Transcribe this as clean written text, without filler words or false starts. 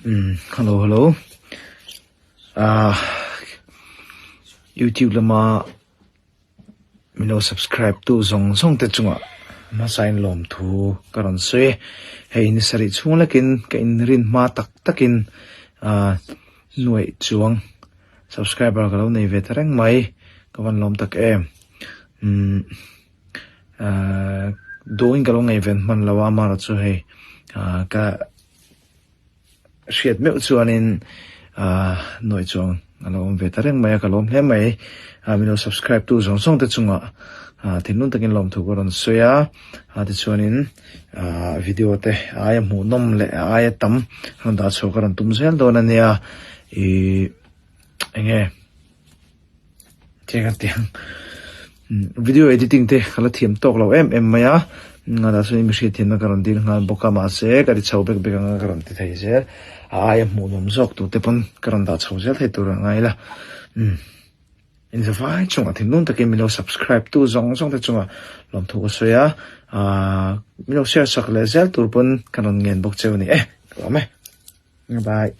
Umm hello hello ah youtube lama min lo subscribe tu zawng zawng te chungah hmasain lawmthu ka rawn sawi e hei ni sarih chhung lekin ka inrin hma tak takin ah nuaih chuang subscriber ka lo nei ve ta reng mai ka van lawm tak em umm. Ahh duhin ka lo ngaihven hman lo a amaherawh chu hei ahh ka hriat meuh chuanin ahh nuaih chuang a lo awm ve ta reng mai a ka lawm hle mai ah min lo subscribe tu zawng zawng te chungah ah thinlung takin lawmthu ka rawn sawi a ah tichuanin ah video te aia hmuhnawm leh aia tam rawn dah chhuah ka rawn tum zel dawn a nia ihh eng nge. Tiang tiang video editing te ka la thiam tawk lo em em mai a ngah chuan mi hriat thiamna ka rawn dil nghal bawk a mahse ka ti chho bek bek anga ka rawn ti thei zel a aia hmuhnawm zawk tur te pawn ka rawn dah chho zel thei tur a ngai la umm inzavai chungah thinlung takin min lo subscribe tu zawng zawng te chungah lawmthu ka sawi a ahh min lo share sak leh zel tur pawn ka rawn ngen bawk cheu a ni e ka lawm e bye.